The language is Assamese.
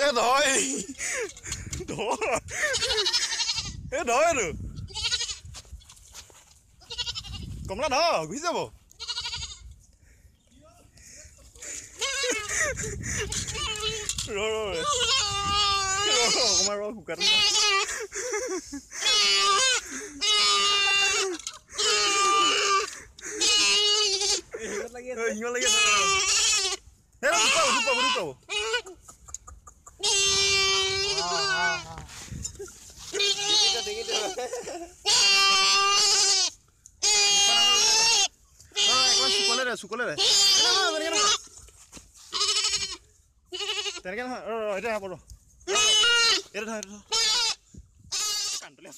এ নহয়, ধৰ, এ ধৰ, আৰু কমলা ধৰ, গুচি যাব। ৰ ৰ ৰ, অকণমান ৰ, শুকাটো। শিঙত লাগি আছে। দুখ পাব, দুখ পাব, দুখ পাব। চুকলে দে, চুকলে দে। তেনেকে নহয়, ৰ ৰ, এতিয়া হ'ব, ৰ, এইটো ধৰ, এইটো ধৰ। কাণতলীয়া।